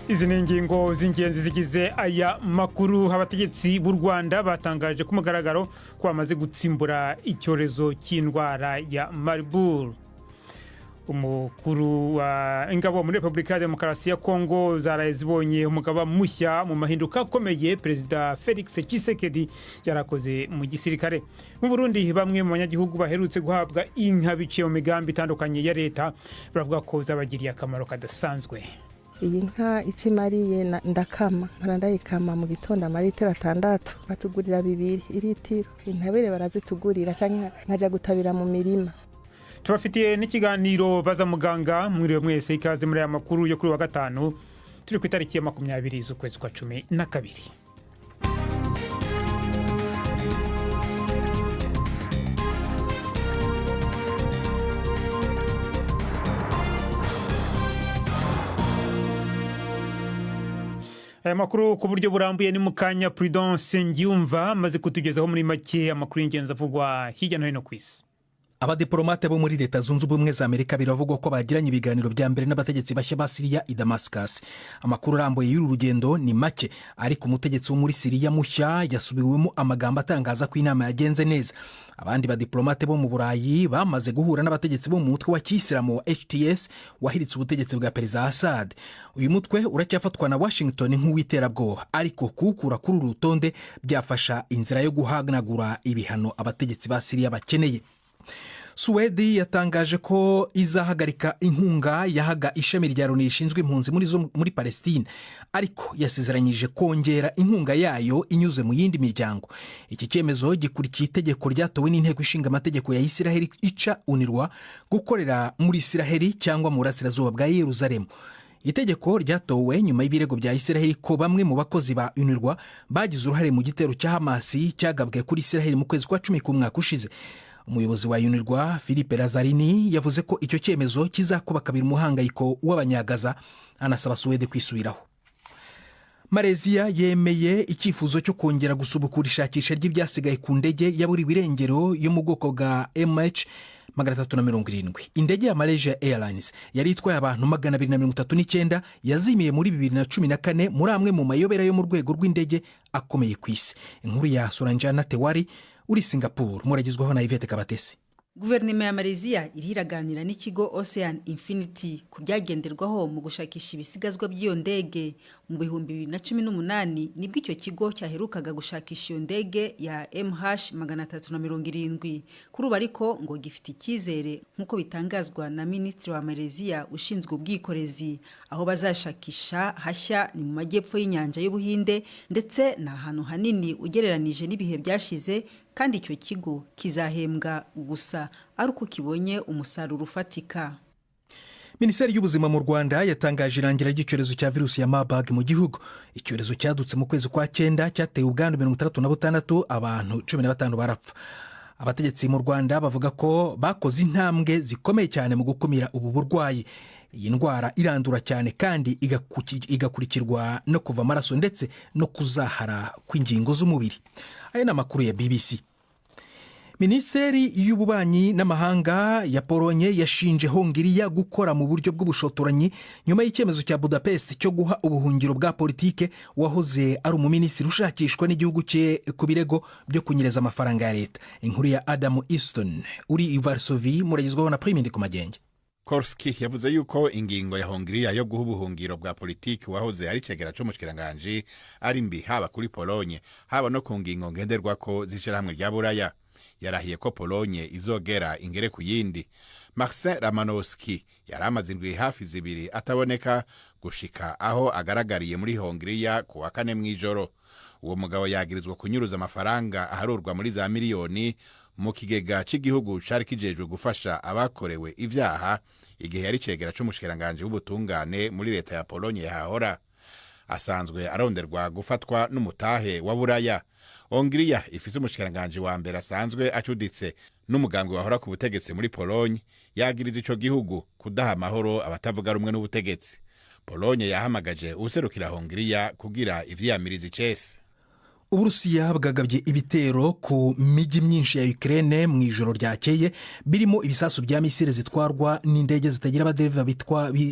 Izi ni ingingo z'ingenzi zigize aya makuru. Abategetsi b'u Rwanda batangaje ku mugaragaro ko bamaze gutsimbura icyorezo cy'indwara ya Marburg. Umukuru wa ingabo muri Repubulika ya Demokarasi ya Kongo zaraye zibonye umugaba mushya mu mahinduka akomeye Perezida Felix Tshisekedi yarakoze mu gisirikare. Mu Burundi, bamwe mu banyagihugu baherutse guhabwa inka biciye mu migambi itandukanye ya leta baravuga ko zabagiriye akamaro kadasanzwe. Iyi nka icyo imariye, ndakama, mpora ndayikama mu gitondo amaritiro 6. Batugurira 2 iritiro, intabire barazitugurira cyangwa nkajya gutabira mu mirima. Tubafitiye n'ikiganiro Baza Muganga. Mwiriwe mwese, ikaze muri aya makuru yo kuri wa gatanu, turi ku itariki ya 20 z'ukwezi kwa 12. Aya makuru ku buryo burambuye ni mu kanya. Prudence Ngiyumva amaze kutugezaho muri make amakuru y'ingenzi avugwa hirya no hino ku isi. Abadiporomate bo muri Leta Zunze Ubumwe za Amerika biravugwa ko bagiranye ibiganiro bya mbere n'abategetsi bashya ba Siriya i Damascus. Amakuru arambuye y'uru rugendo ni make, ariko umutegetsi wo muri Siriya mushya yasubiwemo amagambo atangaza ko inama yagenze neza. Abandi badiplomate bo mu Burayi bamaze guhura n'abategetsi bo mu mutwe wa kiyisilamu wa HTS wahiritse ubutegetsi bwa Perezida Assad. Uyu mutwe uracyafatwa na Washington nk'uw'iterabwoba, ariko kuwukura kuri uru rutonde byafasha inzira yo guhanagura ibihano abategetsi ba Siriya bakeneye. Suwedi yatangaje ko izahagarika inkunga yahaga ishami rya Loni rishinzwe impunzi muri Palestine, ariko yasezeranyije kongera inkunga yayo inyuze mu yindi miryango. Iki cyemezo gikurikiye itegeko ryatowe n'inteko ishinga amategeko ya Isiraheli ica UNRWA gukorera muri Isiraheli cyangwa mu burasirazuba bwa Yeruzalemu. Itegeko ryatowe nyuma y'ibirego bya Isiraheli ko bamwe mu bakozi ba UNRWA bagize uruhare mu gitero cya Hamasi cyagabwe kuri Isiraheli mu kwezi kwa 10 k'umwaka ushize. Umuyobozi wa UNRWA Philippe Lazzarini yavuze ko icyo cyemezo kizakuba kabiri umuhangayiko w'Abanyagaza, anasaba Suwede kwisubiraho. Malaysia yemeye icyifuzo cyo kongera gusubukura ishakisha ry'ibyasigaye ku ndege yaburiwe irengero yo mu bwoko bwa MH 370. Indege ya Malaysia Airlines yari itwaye abantu 239 yazimiye muri 2014 muri amwe mu mayobera yo mu rwego rw'indege akomeye ku isi. Inkuru ya Soranjana Tewari uri Singapore muragizwaho na Yvette Kabatesi. Guverinoma ya Malaysia iriho iraganira n'ikigo Ocean Infinity ku byagenderwaho mu gushakisha ibisigazwa by'iyo ndege. Mu 2018 nibwo icyo kigo cyaherukaga gushakisha iyo ndege ya MH 370. Kuri ubu ariko ngo gifite icyizere, nk'uko bitangazwa na Minisitiri wa Malaysia ushinzwe ubwikorezi. Aho bazashakisha hashya ni mu majyepfo y'inyanja y'Ubuhinde, ndetse ni ahantu hanini ugereranije n'ibihe byashize, kandi icyo kigo kizahembwa gusa ari uko kibonye umusaruro ufatika. Minisiteri y'Ubuzima mu Rwanda yatangaje irangira ry'icyorezo cya virusi ya Marburg mu gihugu. Icyorezo cyadutse mu kwezi kwa 9 cyateye ubwandu 66, abantu 15 barapfa. Abategetsi mu Rwanda bavuga ko bakoze intambwe zikomeye cyane mu gukumira ubu burwayi. Iyi ndwara irandura cyane kandi igakurikirwa no kuva amaraso ndetse no kuzahara kw'ingingo z'umubiri. Aya ni amakuru ya BBC. Minisiteri y'Ububanyi n'Amahanga ya Polonye yashinje Hongiriya gukora mu buryo bw'ubushotoranyi nyuma y'icyemezo cya Budapest cyo guha ubuhungiro bwa politike wahoze ari umuminisitiri ushakishwa n'igihugu cye ku birego byo kunyereza amafaranga ya leta. Inkuru ya Adam Easton uri i Varsovie muragizwaho na Prime ku Magenge. Korski yavuze yuko ingingo ya Hongiriya yo guha ubuhungiro bwa politiki wahoze ari cegera c'umushikiranganji ari mbi, haba kuri Polonye haba no ku ngingo ngenderwako z'ishirahamwe rya Buraya. Yarahiye ko Polonye izogera ingere ku yindi. Marcin Ramanowski yari amaze indwi hafi 2 ataboneka gushika aho agaragariye muri Hongiriya ku wa kane mw'ijoro. Uwo mugabo yagirizwa kunyuruza amafaranga aharurwa muri za miliyoni mu kigega cy'igihugu cari kijejwe gufasha abakorewe ivyaha igihe yari cegera c'umushikiranganji w'ubutungane muri leta ya Polonye yahahora. Asanzwe aronderwa gufatwa n'umutahe wa Buraya. Hongiriya ifise umushikiranganji wa mbere asanzwe acuditse n'umugambwe wahora ku butegetsi muri Polonye, yagiriza ico gihugu kudaha amahoro abatavuga rumwe n'ubutegetsi. Polonye yahamagaje userukira Hongiriya kugira ivyiyamiriza icese. Uburusiya bwagabye ibitero ku mijyi myinshi ya Ukraine mu ijoro ryakeye, birimo ibisasu bya misile zitwarwa n'indege zitagira abadereva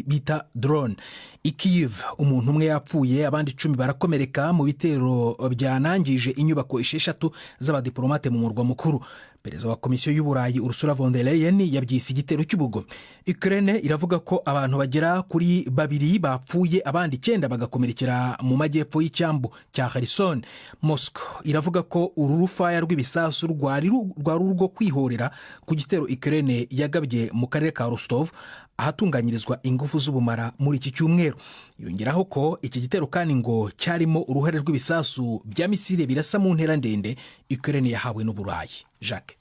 bita drone. I Kyiv umuntu umwe yapfuye, abandi 10 barakomereka mu bitero byanangije inyubako 6 z'abadiplomate mu murwa mukuru. Perezida wa Komisiyo y'Uburayi Ursula von der Leyen yabyise igitero cy'ubugome. Ukraine iravuga ko abantu bagera kuri 2 bapfuye, abandi 9 bagakomerekera mu majyepfo y'icyambu cya Kherson. Moscow iravuga ko uru rufaya rw'ibisasu rwari urwo kwihorera ku gitero Ukraine yagabye mu karere ka Rostov ahatunganyirizwa ingufu z'ubumara muri iki cyumweru. Yongeraho ko iki gitero kandi ngo cyarimo uruhare rw'ibisasu bya misile birasa mu ntera ndende Ukraine yahawe n'Uburayi. Jacques.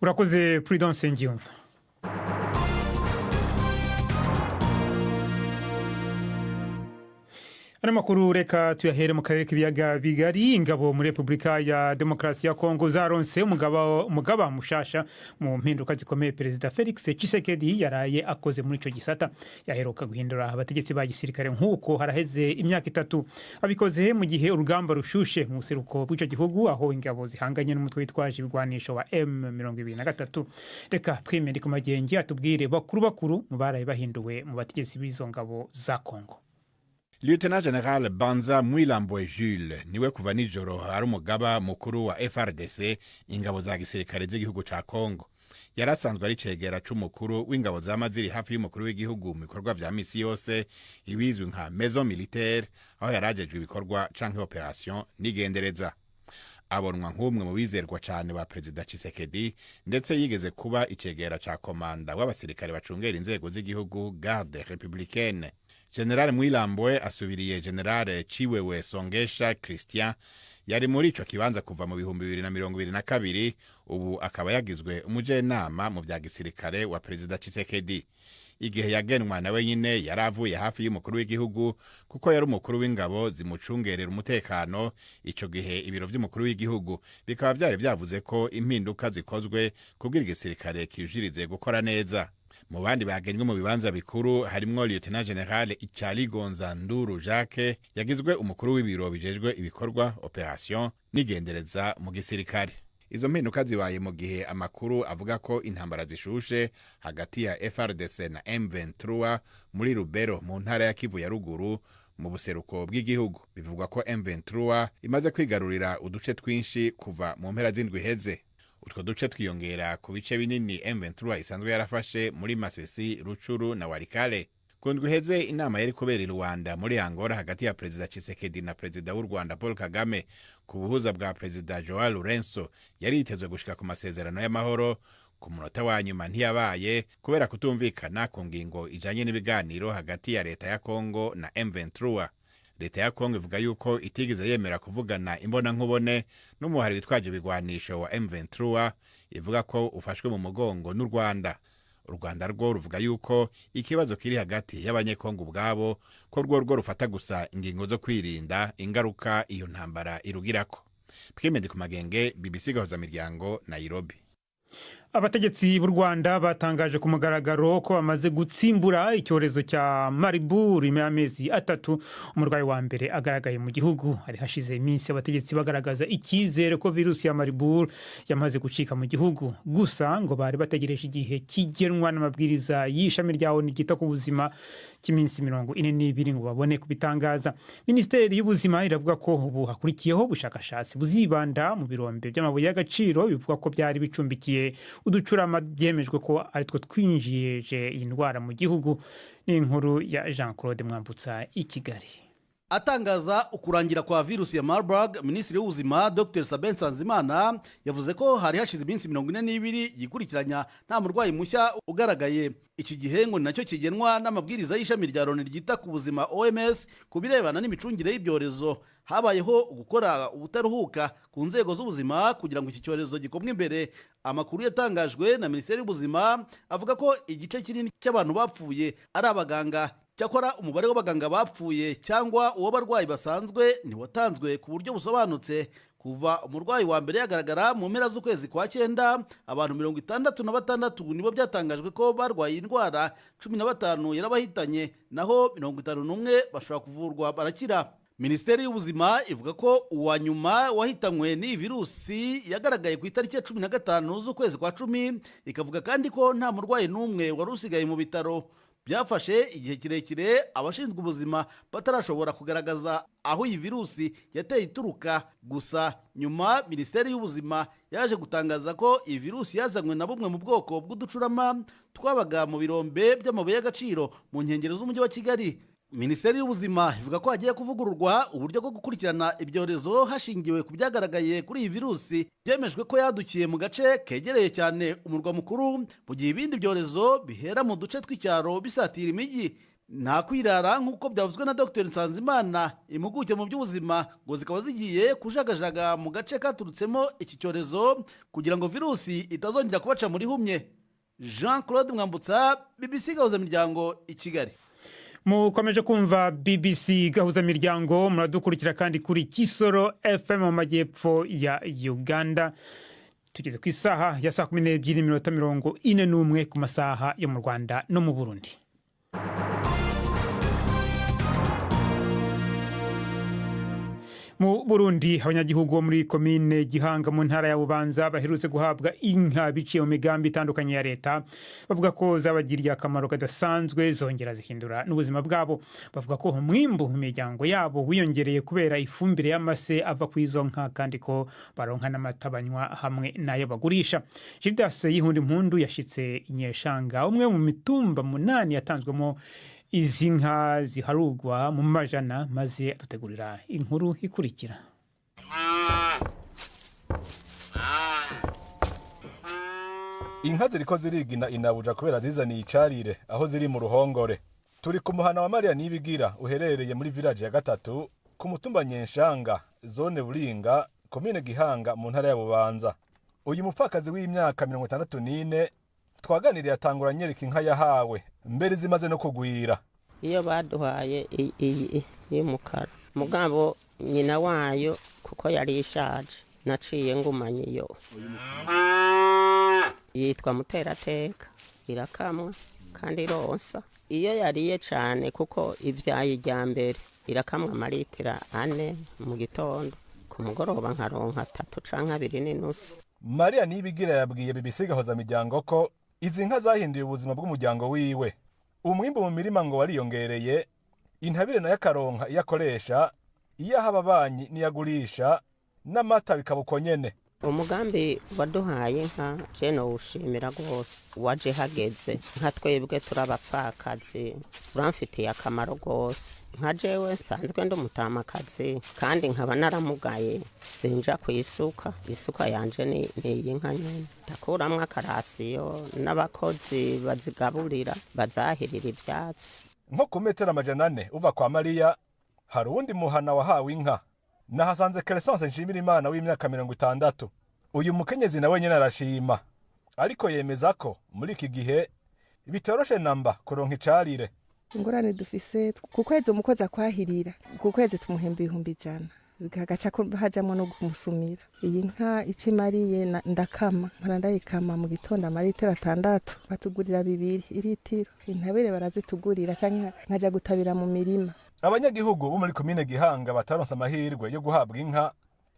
Urakoze Prudence Ngiyumva. Ano makuru reka tuyahere mu karere k'ibiyaga bigari. Ingabo muri Repubulika ya Demokarasi ya Kongo zaronse umugaba mushasha mu mpinduka zikomeye Perezida Felix Tshisekedi yaraye akoze muri ico gisata. Yaheruka guhindura abategetsi ba gisirikare nk'uko haraheze imyaka 3. Abikoze mu gihe urugamba rushushe mu buseruko bw'ico gihugu, aho ingabo zihanganye n'umutwe witwaje ibigwanisho wa M23. Reka Prime Ndikumagenge atubwire bakuru mu baraye bahinduwe mu bategetsi b'izo ngabo za Kongo. Lieutenant General Banza Mwilambwe Jules niwe kuva nijoro ari umugaba mukuru wa FRDC, ingabo za gisirikare z'igihugu ca Kongo. Yarasanzwe ari cegera c'umukuru w'ingabo z'amaziri hafi y'umukuru w'igihugu mu bikorwa vya misi yose, ibizwi nka maison militaire, aho yarajejwe ibikorwa canke operation n'igendereza. Abonwa nk'umwe mu bizerwa cyane ba Perezida Tshisekedi, ndetse yigeze kuba icegera ca komanda w'abasirikare bacungera inzego z'igihugu, Garde Républicaine. General Mwilambwe asubiriye General Chiwewe Songesha Christian yari muri ico kibanza kuva mu 2022, ubu akaba yagizwe umujenama mu bya gisirikare wa Perezida Tshisekedi. Igihe yagenwa nawe nyine yaravuye hafi y'umukuru w'igihugu, kuko yari umukuru w'ingabo zimucungerera umutekano. Ico gihe ibiro vy'umukuru w'igihugu bikaba byari byavuze ko impinduka zikozwe kugira igisirikare kijirize gukora neza. Mu bandi bagenywe mu bibanza bikuru harimwo Lieutenant General Icali Gonzanduru Jacques yagizwe umukuru w'ibiro bijejwe ibikorwa operation n'igendereza mu gisirikare. Izo mpinduka zibaye mu gihe amakuru avuga ko intambara zishushe hagati ya FRDC na M23 muri Rubero mu ntara ya Kivu ya ruguru mu buseruko bw'igihugu. Bivugwa ko M23 imaze kwigarurira uduce twinshi kuva mu mpera z'indwi heze. Utwo duce twiyongera ku bice binini M23 isanzwe yarafashe muri Masisi, Rucuru na Walikale. Ku ndwi heze inama yari kubera i Rwanda muri Angola hagati ya Perezida Tshisekedi na Perezida w'u Rwanda Paul Kagame ku buhuza bwa Perezida Joao Lourenço yari yitezwe gushika ku masezerano y'amahoro. Ku munota wa nyuma ntiyabaye kubera kutumvikana ku ngingo ijanye n'ibiganiro hagati ya leta ya Kongo na M23. Leta ya Kongo ivuga yuko itigeze yemera kuvugana imbona nkubone n'umuhari witwaje ibigwanisho wa M23, ivuga ko ufashwe mu mugongo n'u Rwanda. U Rwanda rwo ruvuga yuko ikibazo kiri hagati y'abanyekongo ubwabo, ko rwo rufata gusa ingingo zo kwirinda ingaruka iyo ntambara irugirako. Twimende ku magenge, BBC Gahuza Miryango, Nairobi. Abategetsi b'u Rwanda batangaje ku mugaragaro ko bamaze gutsimbura icyorezo cya Marburg nyuma y'amezi 3 umurwayi wa mbere agaragaye mu gihugu. Hari hashize iminsi abategetsi bagaragaza icyizere ko virusi ya Marburg yamaze gucika mu gihugu, gusa ngo bari bategereje igihe kigenwa n'amabwiriza y'ishami rya ONU ryita ku buzima cy'iminsi 42 ngo babone kubitangaza. Minisiteri y'ubuzima iravuga ko ubu hakurikiyeho ubushakashatsi buzibanda mu birombe by'amabuye y'agaciro bivugwa ko byari bicumbikiye uducurama byemejwe ko aritwo twinjije iyi ndwara mu gihugu. Ni inkuru ya Jean Claude Mwambutsa i Kigali. Atangaza ukurangira kwa virusi ya Marburg, Minisitiri w'Ubuzima Dr Sabin Nsanzimana yavuze ko hari hashize iminsi 42 yikurikiranya nta murwayi mushya ugaragaye. Iki gihe ngo nacyo kigenwa n'amabwiriza y'ishami rya Loni ryita ku buzima OMS ku birebana n'imicungire y'ibyorezo. Habayeho gukora ubutaruhuka ku nzego z'ubuzima kugira ngo iki cyorezo gikomwe imbere. Amakuru yatangajwe na Minisiteri y'Ubuzima avuga ko igice kinini cy'abantu bapfuye ari abaganga. Cyakora umubare w'abaganga bapfuye cyangwa uw'abarwayi basanzwe ntiwatanzwe ku buryo busobanutse. Kuva umurwayi wa mbere yagaragara mu mpera z'ukwezi kwa 9, abantu 66 nibo byatangajwe ko barwaye indwara, 15 yarabahitanye, naho 51 bashobora kuvurwa barakira. Minisiteri y'Ubuzima ivuga ko uwa nyuma wahitanywe n'iyi virusi yagaragaye ku itariki ya 15 z'ukwezi kwa 10, ikavuga kandi ko nta murwayi n'umwe wari usigaye mu bitaro. Byafashe igihe kirekire abashinzwe ubuzima batarashobora kugaragaza aho iyi virusi yateye ituruka. Gusa nyuma Minisiteri y'Ubuzima yaje gutangaza ko iyi virusi yazanywe na bumwe mu bwoko bw'uducurama twabaga mu birombe by'amabuye y'agaciro mu nkengero z'umujyi wa Kigali. Minisiteri y'Ubuzima ivuga ko hagiye kuvugururwa uburyo bwo gukurikirana ibyorezo hashingiwe ku byagaragaye kuri iyi virusi byemejwe ko yadukiye mu gace kegereye cyane umurwa mukuru, mu gihe ibindi byorezo bihera mu duce tw'icyaro bisatira imijyi. Nta kwirara nk'uko byavuzwe na Dr Nsanzimana, impuguke mu by'ubuzima, ngo zikaba zigiye kujagajaga mu gace katurutsemo iki cyorezo kugira ngo virusi itazongera kubaca muri humye. Jean Claude Mwambutsa, BBC Gahuzamiryango i Kigali. Mukomeje kumva BBC Gahuzamiryango, muradukurikira kandi kuri Kisoro FM mu majyepfo ya Uganda. Tugeze ku isaha ya 12:41 ku masaha yo mu Rwanda no mu Burundi. Mu Burundi, abanyagihugu bo muri komine Gihanga mu ntara ya Bubanza baherutse guhabwa inka biciye mu migambi itandukanye ya leta, bavuga ko zabagiriye akamaro kadasanzwe, zongera zihindura n'ubuzima bwabo. Bavuga ko umwimbu mu miryango yabo wiyongereye kubera ifumbire y'amase ava ku izo nka, kandi ko baronka n'amata banywa hamwe n'ayo bagurisha. Gildas Yihundi Mpundu yashitse Inyeshanga, umwe mu mitumba 8 yatanzwemo izi nka ziharugwa mu majana, maze adutegurira inkuru ikurikira. Inka ziriko zirigina inabuja kubera zizaniye icarire aho ziri mu ruhongore. Turi ku muhana wa Mariya Nibigira uherereye muri village ya 3 ku mutumba Nyenshanga, zone Buringa, komine Gihanga mu ntara ya Bubanza. Uyu mupfakazi w'imyaka 64 twaganiriye atangura anyereka inka yahawe mbere zimaze no kugwira. Iyo baduhaye iyi y'umukara, mugabo nyina wayo kuko yari ishaje naciye ngumanye iyo yitwa Muterateka, irakamwa kandi ironsa. Iyo yariye cyane kuko ibyaye ijya mbere irakamwa amaritira 4 mu gitondo, ku mugoroba nkaronka 3 canke 2.5. Mariya Nibigira yabwiye BBC Gahuzamiryango ko izi nka zahinduye ubuzima bw'umuryango wiwe. Umwimbu mu mirima ngo wariyongereye, intabire nayo akaronka iyo akoresha, iyo aha ababanyi niyagurisha, n'amata bikaba uko nyene. Umugambi waduhaye inka je nowushimira rwose, waje hageze. Nka twebwe turabapfakazi, uramfitiye akamaro rwose. Nka jewe nsanzwe ndi umutamakazi kandi nkaba naramugaye, sinja ku isuka, isuka yanje ni iyi nka nyene. Ndakuramwo akarasiyo n'abakozi bazigaburira bazahirira ivyatsi. Nko ku metero 400 uva kwa Mariya hari uwundi muhana wahawe inka. Nahasanze Crescence Nshimirimana w'imyaka 60. Uyu mukenyezi nawe nyene arashima, ariko yemeza ko muri iki gihe bitoroshe namba kuronka icarire. Ingorane dufise ku kwezi umukozi akwahirira, ku kwezi tumuhemba 100,000, bikagaca hajamwo no kumusumira. Iyi nka ico imariye ndakama, mpora ndayikama mu gitondo amaritiro 6, batugurira 2 iritiro, intabire barazitugurira canke nkaja gutabira mu mirima. Abanyagihugu bo muri komine Gihanga bataronse amahirwe yo guhabwa inka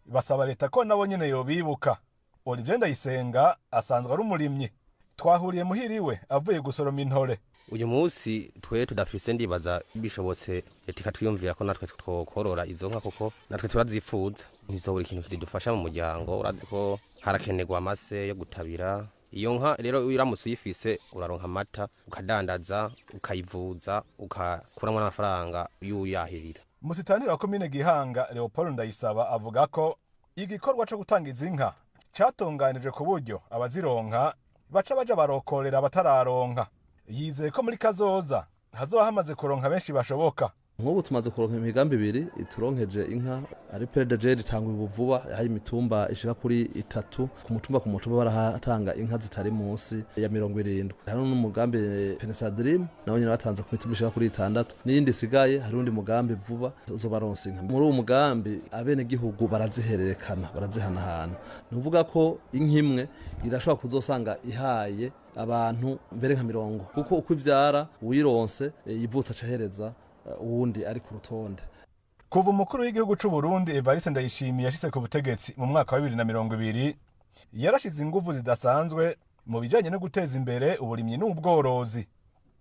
basaba leta ko nabo nyene yobibuka. Olivier Ndayisenga asanzwe ari umurimyi, twahuriye muhiriwe avuye gusoroma intore. Uyu munsi twe tudafise, ndibaza bishobotse leta ikatwiyumvira ko natwe twokorora izo nka, kuko natwe turazifuza. Ntizobura ikintu zidufasha mu muryango, urazi ko harakenerwa amase yo gutabira. Iyo nka rero uramutse uyifise uraronka amata, ukadandaza, ukayivuza, ukakuramwo n'amafaranga y'uyahirira. Musitanira wa komine Gihanga Leopold Ndayisaba avuga ko igikorwa co gutanga izi nka catunganijwe ku buryo abazironka baca baja barokorera abatararonka. Yizeye ko muri kazoza hazoba hamaze kuronka benshi bashoboka. Nk'ubu tumaze kuronka imigambi 2 ituronkeje inka, ari PDG itangwa ubu vuba, hari imitumba ishika kuri 3, ku mutumba ku mutumba barahatanga inka zitari munsi ya 70. Hari n'umugambi Penesadrim nawo nyine batanze ku mitumba ishika kuri 6, n'iyindi isigaye hari undi mugambi vuba uzobaronsa inka. Muri uwo mugambi abene gihugu barazihererekana, barazihanahana. Ni ukuvuga ko inka imwe irashobora kuzosanga ihaye abantu mbere nka 40, kuko uko ivyara uyironse yivutsa acahereza uwundi ari ku rutonde. Kuva umukuru w'igihugu c'u Burundi Evariste Ndayishimiye yashitse ku butegetsi mu mwaka wa 2020, yarashize inguvu zidasanzwe mu bijanye no guteza imbere uburimyi n'ubworozi.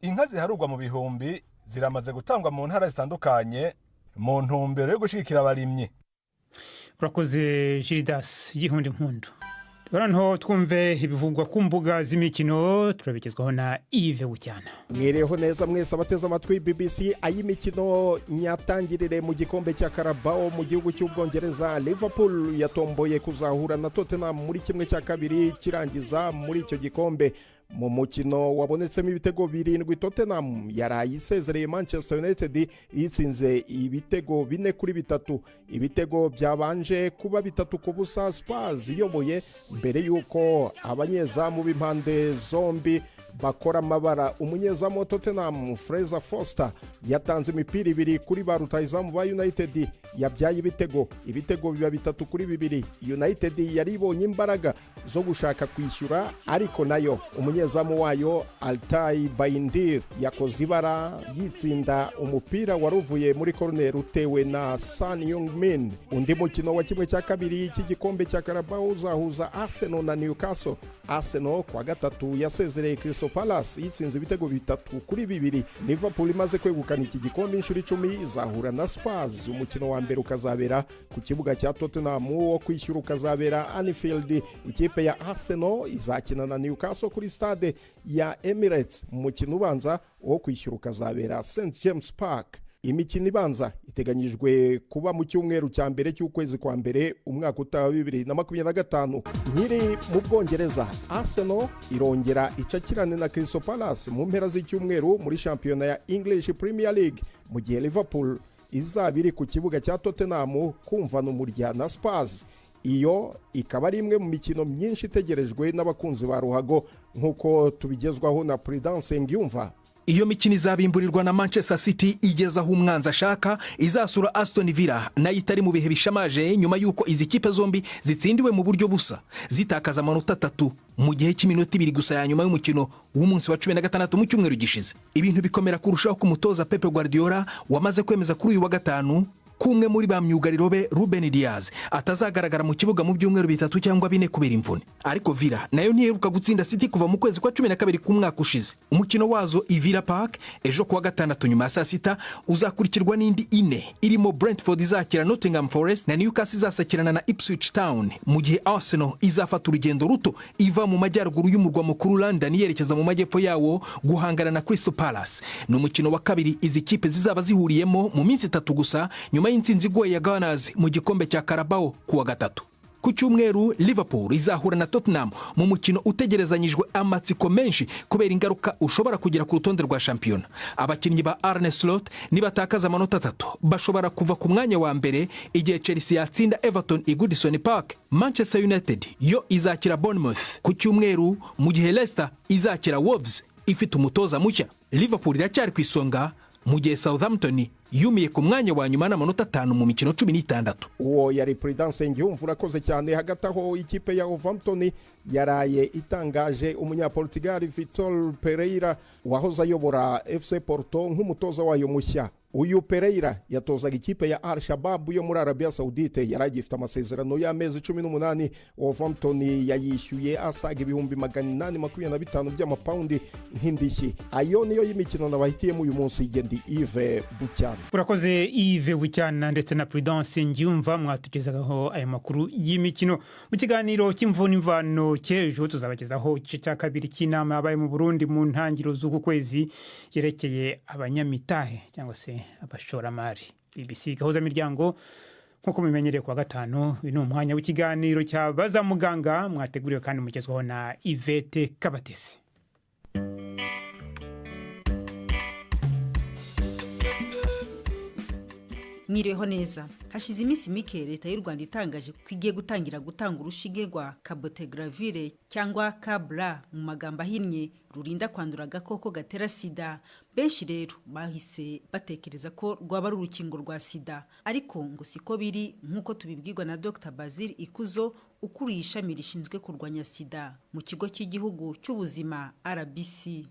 Inka ziharurwa mu bihumbi ziramaze gutangwa mu ntara zitandukanye mu ntumbero yo gushigikira abarimyi. Urakoze Gildas Gihunda Impundu. Noneho twumve ibivugwa ku mbuga z'imikino, turabigezwaho na Yves Bucyana. Mwireho neza mwese abateze amatwi BBC. Ay'imikino nyatangirire mu gikombe cya Carabao mu gihugu cy'Ubwongereza. Liverpool yatomboye kuzahura na Tottenham muri 1/2 kirangiza muri icyo gikombe. Mu mukino wabonetsemo ibitego 7, Tottenham yaraye isezereye Manchester United itsinze ibitego 4-3. Ibitego byabanje kuba 3-0 Spurs iyoboye mbere yuko abanyezamu b'impande zombi bakora amabara. Umunyezamu wa Tottenham Fraser Foster yatanze imipira 2 kuri ba rutahizamu ba United yabyaye ibitego biba 3-2. United yari ibonye imbaraga zo gushaka kwishyura, ariko nayo umunyezamu wayo Altay Bayindir yakoze ibara yitsinda umupira waruvuye muri corner utewe na Son Heung-min. Undi mukino wa 1/2 cy'igikombe cya Carabao uzahuza Arsenal na Newcastle. Arsenal kwa gatatu yasezereye Crystal Palace yitsinze ibitego 3-2. Liverpool imaze kwegukana iki gikombe inshuro 10 izahura na Spurs. Umukino wa mbere ukazabera ku kibuga cya Tottenham, wo kwishyura ukazabera Anfield. Ikipe ya Arsenal izakina na Newcastle kuri stade ya Emirates. Umukino ubanza wo kwishyura ukazabera St James Park. Imikino ibanza iteganyijwe kuba mu cyumweru cya mbere cy'ukwezi kwa mbere umwaka utaha 2025. Nkiri mu Bwongereza, Arsenal irongera icakirane na Crystal Palace mu mpera z'icyumweru muri shampiyona ya English Premier League, mu gihe Liverpool izaba iri ku kibuga cya Tottenham kumvana umurya na Spurs. Iyo ikaba ari imwe mu mikino myinshi itegerejwe n'abakunzi ba ruhago, nk'uko tubigezwaho na Prudence Ngiyumva. Iyo mikino izabimburirwa na Manchester City igeza aho umwanzi ashaka, izasura Aston Villa nayo itari mu bihe bishamaje nyuma y'uko izi kipe zombi zitsindiwe mu buryo busa, zitakaza amanota 3 mu gihe cy'iminota 2 gusa ya nyuma y'umukino w'umunsi wa 16 mu cyumweru gishize. Ibintu bikomera kurushaho ku mutoza Pep Guardiola wamaze kwemeza kuri uyu wa gatanu kumwe muri ba myugariro be Ruben Diaz atazagaragara mu kibuga mu byumweru 3 cyangwa 4 kubera imvune. Ariko Villa nayo ntiheruka gutsinda City kuva mu kwezi kwa 12 k'umwaka ushize. Umukino wazo i Villa Park ejo kuwa gatandatu nyuma ya saa 6 uzakurikirwa n'indi 4 irimo Brentford izakira Nottingham Forest na Newcastle izasakirana na Ipswich Town, mu gihe Arsenal izafata urugendo ruto iva mu majyaruguru y'umurwa mukuru London yerekeza mu majyepfo yawo guhangana na Crystal Palace. Ni umukino wa kabiri izi kipe zizaba zihuriyemo mu minsi 3 gusa nyuma y'intsinzi igoye ya Gunners mu gikombe cya Carabao kuwa gatatu. Ku cyumweru Liverpool izahura na Tottenham mu mukino utegerezanyijwe amatsiko menshi kubera ingaruka ushobora kugira ku rutonde rwa shampiyona. Abakinnyi ba Arne Slot nibatakaza amanota 3 bashobora kuva ku mwanya wa mbere igihe Chelsea yatsinda Everton i Goodison Park. Manchester United yo izakira Bournemouth ku cyumweru, mu gihe Leicester izakira Wolves ifite umutoza mushya. Liverpool iracyari ku isonga mu gihe Southampton yumiye ku mwanya wa nyuma n'amanota 5 mu mikino 16. Uwo yari Prudence Ngiyumva, urakoze cyane. Hagati aho ikipe ya Wolverhampton yaraye itangaje umunyaportugal Vitor Pereira wahoze ayobora FC Porto nk'umutoza wayo mushya. Uyu Pereira yatozaga ikipe ya Al Shabab yo muri Arabia Saudite, yari agifite amasezerano y'amezi 18. Wolverhampton yayishyuye asaga 825,000 by'amapawundi nk'indishyi. Ayo niyo y'imikino nabahitiyemo uyu munsi. Gendi Yves Bucyana. Urakoze Yves Bucyana ndetse na Prudence Ngiyumva mwatugezagaho aya makuru y'imikino. Mu kiganiro cy'imvune imvano cy'ejo tuzabagezaho igice cya kabiri cy'inama yabaye mu Burundi mu ntangiriro z'uku kwezi yerekeye abanyamitahe cyangwa se abashoramari. BBC gahuza miryango nkuko mubimenyereye kuwa gatanu, uyu ni umwanya w'ikiganiro cya Baza Muganga mwateguriwe kandi mugezwaho na Yvette Kabatesi. Mwiriweho neza. Hashize iminsi mike leta y'u Rwanda itangaje ko igiye gutangira gutanga urushinge rwa cabotegravir cyangwa Cabra mu magambo ahinnye, rurinda kwandura agakoko gatera sida. Benshi rero bahise batekereza ko rwaba ari urukingo rwa sida, ariko ngo siko biri nk'uko tubibwirwa na Dr Basile Ikuzo ukuriye ishami rishinzwe kurwanya sida mu kigo cy'igihugu cy'ubuzima RBC.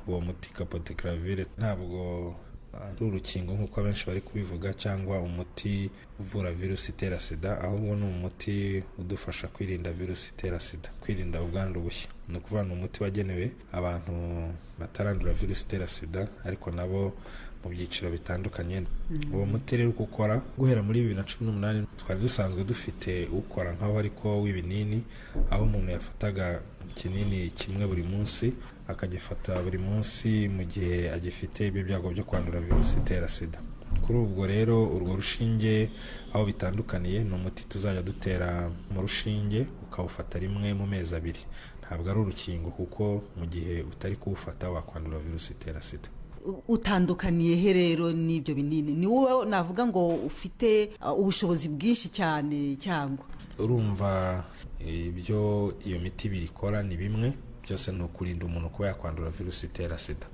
Uwo muti cabotegravir ntabwo ari urukingo nk'uko abenshi bari kubivuga cyangwa umuti uvura virusi itera sida, ahubwo ni umuti udufasha kwirinda virusi itera sida, kwirinda ubwandu bushya. Ni ukuvuga ni umuti wagenewe abantu batarandura virusi itera sida, ariko nabo mu byiciro bitandukanye. Uwo muti rero uko ukora, guhera muri 2018 twari dusanzwe dufite ukora nkaho ariko w'ibinini, aho umuntu yafataga ikinini kimwe buri munsi, akagifata buri munsi mu gihe agifite ibyo byago byo kwandura virusi itera sida. Kuri ubwo rero urwo rushinge aho bitandukaniye ni umuti tuzajya dutera mu rushinge ukawufata rimwe mu mezi 2. Ntabwo ari urukingo kuko mu gihe utari kuwufata wakwandura virusi itera sida. Utandukaniye he rero n'ibyo binini? Ni wowe navuga ngo ufite ubushobozi bwinshi cyane cyangwa? Urumva ibyo iyo miti ibiri ikora ni bimwe, byose ni ukurinda umuntu kuba yakwandura virusi itera sida.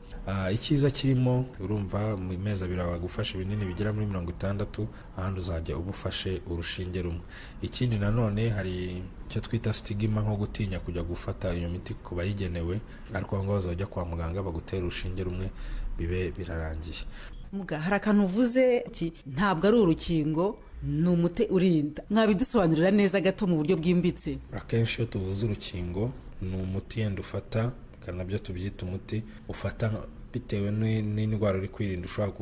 Icyiza kirimo, urumva mu mezi 2 bagufasha ibinini bigera muri 60, ahandi uzajya ubufashe urushinge rumwe. Ikindi nanone hari icyo twita stigma, nko gutinya kujya gufata iyo miti ku bayigenewe, ariko aho ngaho uzajya kwa muganga bagutera urushinge rumwe bibe birarangiye. Muga, hari akantu uvuze uti ntabwo ari urukingo, ni umuti urinda. Mwabidusobanurira neza gato mu buryo bwimbitse? Akenshi iyo tuvuze urukingo ni umuti yenda ufata, nabyo tubyita umuti ufata bitewe n'indwara uri kwirinda, ushobora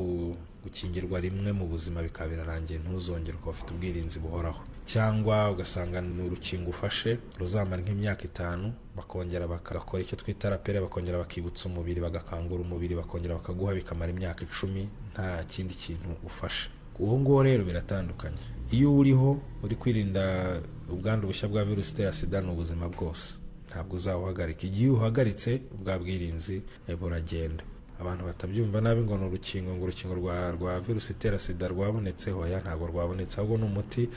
gukingirwa rimwe mu buzima bikaba birarangiye, ntuzongere, ukaba ufite ubwirinzi buhoraho. Cyangwa ugasanga ni urukingo ufashe ruzamara nk'imyaka 5, bakongera bagakora icyo twita rapere, bakongera bakibutsa umubiri, bagakangura umubiri, bakongera bakaguha bikamara imyaka 10 nta kindi kintu ufashe. Uwo nguwo rero biratandukanye. Iyo uriho uri kwirinda ubwandu bushya bwa virusi itera sida ni ubuzima bwose, ntabwo uzawuhagarika. Igihe uhagaritse bwa bwirinzi buragenda. Abantu batabyumva nabi ngo ni urukingo, ngo urukingo rwa virusi itera sida rwabonetse. Hoya, ntabwo rwabonetse, ahubwo ni umuti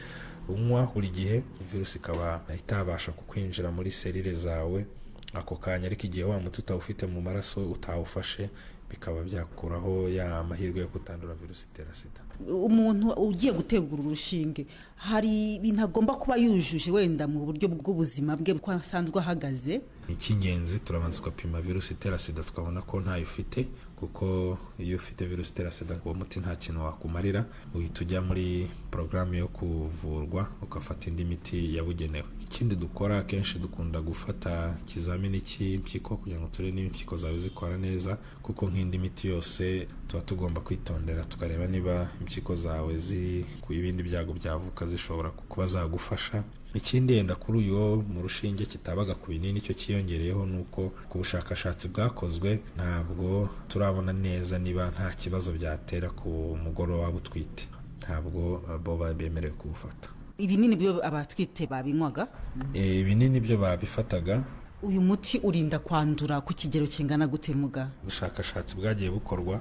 unywa buri gihe virusi ikaba itabasha kukwinjira muri serire zawe ako kanya, ariko igihe wa muti utawufite mu maraso, utawufashe, bikaba byakuraho ya mahirwe yo kutandura virusi itera sida. Umuntu ugiye gutegura urushinge hari ibintu agomba kuba yujuje wenda mu buryo bw'ubuzima bwe uko asanzwe ahagaze? Icy'ingenzi turabanza tugapima virusi itera sida tukabona ko ntayo ufite, kuko iyo ufite virusi itera sida uwo muti nta kintu wakumarira, uhita ujya muri porogaramu yo kuvurwa ugafata indi miti yabugenewe. Ikindi dukora akenshi dukunda gufata ikizamini cy'impyiko kugira ngo turebe niba impyiko zawe zikora neza, kuko nk'indi miti yose tuba tugomba kwitondera tukareba niba impyiko zawe ziri ku ibindi byago byavuka zishobora kuba zagufasha. Ikindi yenda kuri uyu mu rushinge kitabaga ku binini cyo cyiyongereyeho ni uko ku bushakashatsi bwakozwe ntabwo turabona neza niba nta kibazo byatera ku mugore waba utwite, ntabwo bo bemerewe kuwufata. Ibinini byo abatwite babinywaga? Ibinini byo babifataga. Uyu muti urinda kwandura ku kigero kingana gute muga? Ubushakashatsi bwagiye bukorwa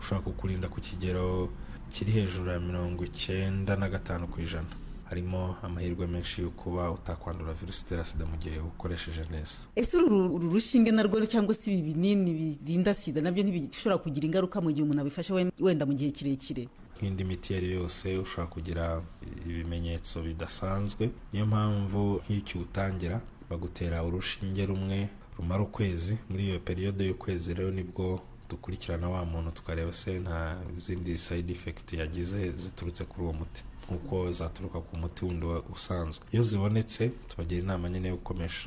ushobora kukurinda ku kigero kiri hejuru ya 95%. Harimo amahirwe menshi yo kuba utakwandura virusi itera sida mu gihe ukoresheje neza. Ese uru rushinge narwo cyangwa se ibi binini birinda sida nabyo ntibishobora kugira ingaruka mu gihe umuntu abifashe wenda mu gihe kirekire? Nk'indi miti iyo ari yose ushobora kugira ibimenyetso bidasanzwe, niyo mpamvu nk'icyo utangira bagutera urushinge rumwe rumara ukwezi. Muri iyo periyode y'ukwezi rero nibwo dukurikirana wa muntu tukareba se nta zindi side effect yagize ziturutse kuri uwo muti nkuko zaturuka ku muti wundi usanzwe. Iyo zibonetse tubagira inama nyine yo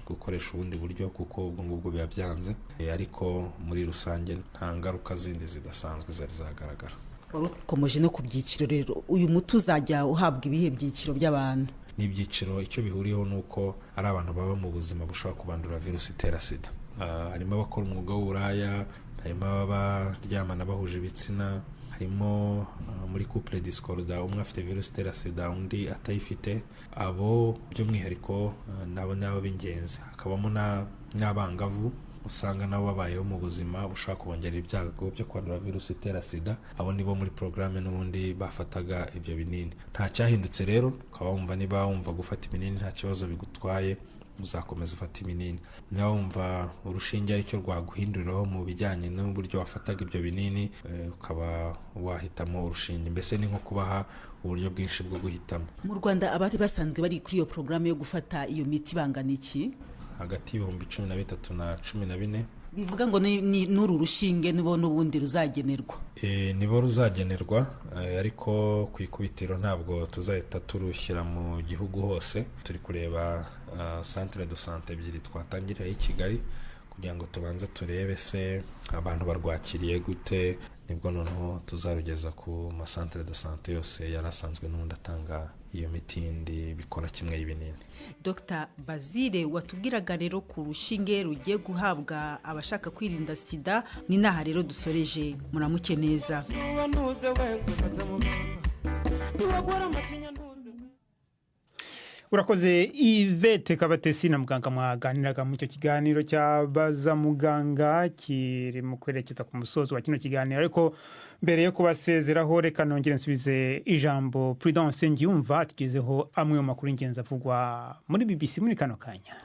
gukoresha ubundi buryo kuko ubwo ngubwo biba byanze, ariko muri rusange nta ngaruka zindi zidasanzwe zari zagaragara. Warukomeje no ku byiciro rero, uyu muti uzajya uhabwa ibihe byiciro by'abantu? N'ibyiciro icyo bihuriyeho ni uko ari abantu baba mu buzima bushobora kubandura virusi itera sida. Harimo abakora umwuga w'uburaya, harimo abaryamana bahuje ibitsina, harimo muri couple discorda umwe afite virusi itera sida undi atayifite, abo by'umwihariko nabo nabo b'ingenzi. Hakabamo n'abangavu usanga nabo babayeho mu buzima bushobora kubongerera ibyago byo kwandura virusi itera sida, abo nibo muri porogaramu n'ubundi bafataga ibyo binini. Nta cyahindutse rero, ukaba wumva niba wumva gufata ibinini nta kibazo bigutwaye uzakomeza ufata ibinini. Niba wumva urushinge aricyo rwaguhinduriraho mu bijyanye n'uburyo wafataga ibyo binini, ukaba wahitamo urushinge. Mbese ni nko kubaha uburyo bwinshi bwo guhitamo. Mu Rwanda abari basanzwe bari kuri iyo porogaramu yo gufata iyo miti bangana iki? Hagati y'ibihumbi 13 na 14. Bivuga ngo n'uru rushinge nibo n'ubundi ruzagenerwa? Nibo ruzagenerwa, ariko ku ikubitiro ntabwo tuzahita turushyira mu gihugu hose. Turi kureba centre de santé 2 twatangiriye i Kigali kugira ngo tubanze turebe se abantu barwakiriye gute, nibwo noneho tuzarugeza ku ma centre de santé yose yarasanzwe n'ubundi atanga iyo miti yindi bikora kimwe y'ibinini. Dr Bazile, watubwiraga rero ku rushinge rugiye guhabwa abashaka kwirinda sida. Ni naha rero dusoreje, muramuke neza. Urakoze Yvette Kabatesi na muganga mwaganiraga mu icyo kiganiro cya Baza Muganga kiri mu kwerekeza ku musozo wa kino kiganiro. Ariko mbere yo kubasezeraho, reka nongere nsubize ijambo Prudence Ngiyumva atugezeho amwe mu makuru y'ingenzi avugwa muri BBC muri kano kanya.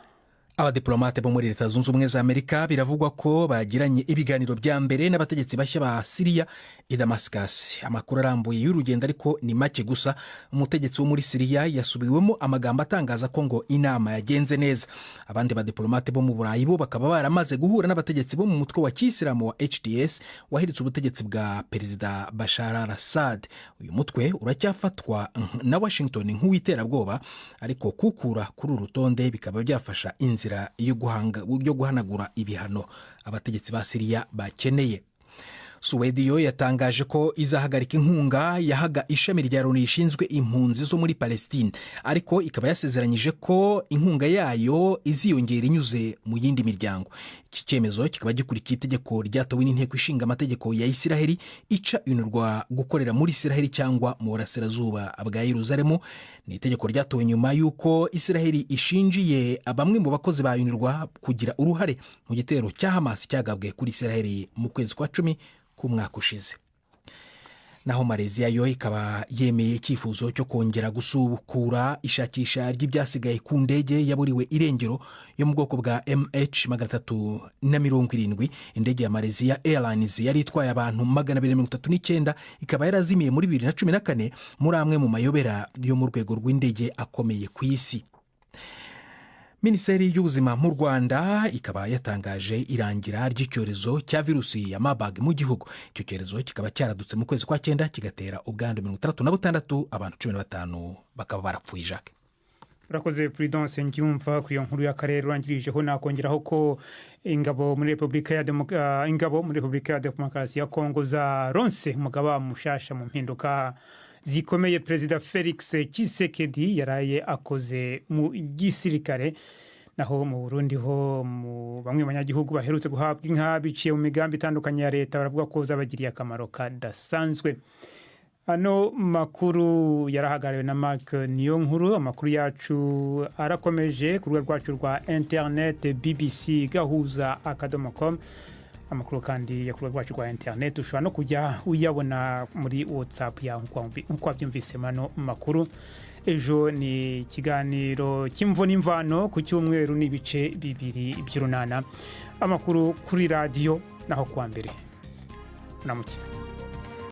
Abadiplomate bo muri Leta Zunze Ubumwe za Amerika biravugwa ko bagiranye ibiganiro bya mbere n'abategetsi bashya ba Siriya i Damascus. Amakuru arambuye y'urugendo ariko ni make gusa. Umutegetsi wo muri Siriya yasubiwemo amagambo atangaza ko ngo inama yagenze neza. Abandi badiplomate bo mu Burayi bo bakaba baramaze guhura n'abategetsi bo mu mutwe wa Kisilamu wa HTS wahiritse ubutegetsi bwa Perezida Bashar al-Assad. Uyu mutwe uracyafatwa na Washington nk'uw'iterabwoba, ariko kukura kuri uru rutonde bikaba byafasha inzira yo guhanagura ibihano abategetsi ba Siriya bakeneye. Suwedi yo yatangaje ko izahagarika inkunga yahaga ishami rya Loni rishinzwe impunzi zo muri Palestine, ariko ikaba yasezeranyije ko inkunga yayo iziyongera inyuze mu yindi miryango. Iki cyemezo kikaba gikurikiye itegeko ryatowe n'inteko ishinga amategeko ya Isiraheli ica UNRWA gukorera muri Isiraheli cyangwa mu burasirazuba bwa Yeruzalemu. Ni itegeko ryatowe nyuma y'uko Isiraheli ishinjiye bamwe mu bakozi ba UNRWA kugira uruhare mu gitero cya Hamas cyagabwe kuri Isiraheli mu kwezi kwa 10 k'umwaka ushize. Naho Malaysia yo ikaba yemeye icyifuzo cyo kongera gusubukura ishakisha ry'ibyasigaye ku ndege yaburiwe irengero yo mu bwoko bwa MH370. Indege ya Malaysia Airlines yari itwaye abantu 239 ikaba yarazimiye muri 2014 muri amwe mu mayobera yo mu rwego rw'indege akomeye ku isi. Minisiteri y'Ubuzima mu Rwanda ikaba yatangaje irangira ry'icyorezo cya virusi ya Marburg mu gihugu. Icyo cyorezo kikaba cyaradutse mu kwezi kwa 9 kigatera ubwandu 66, abantu 15 bakaba barapfuye. Jacques. Urakoze Prudence Ngiyumva ku iyo nkuru y'akarere urangirijeho. Nakongeraho ko ingabo muri Republika ya Demokarasi ya Kongo zaronse umugaba mushasha mu mpinduka zikomeye Perezida Felix Tshisekedi yaraye akoze mu gisirikare. Naho mu Burundi ho bamwe mu banyagihugu baherutse guhabwa inka biciye mu migambi itandukanye ya leta baravuga ko zabagiriye akamaro kadasanzwe. Ano makuru yarahagariwe na Mark Niyonkuru. Amakuru yacu arakomeje ku rubuga rwacu rwa internet bbc gahuza.com. Amakuru kandi ya ku rubuga rwacu rwa internet ushobora no kujya uyabona muri WhatsApp yawe nkuko wabyumvise mano makuru. Ejo ni ikiganiro cy'imvo n'imvano ku cyumweru n'ibice 2 by'urunana. Amakuru kuri radiyo naho kuwa mbere. Namuke.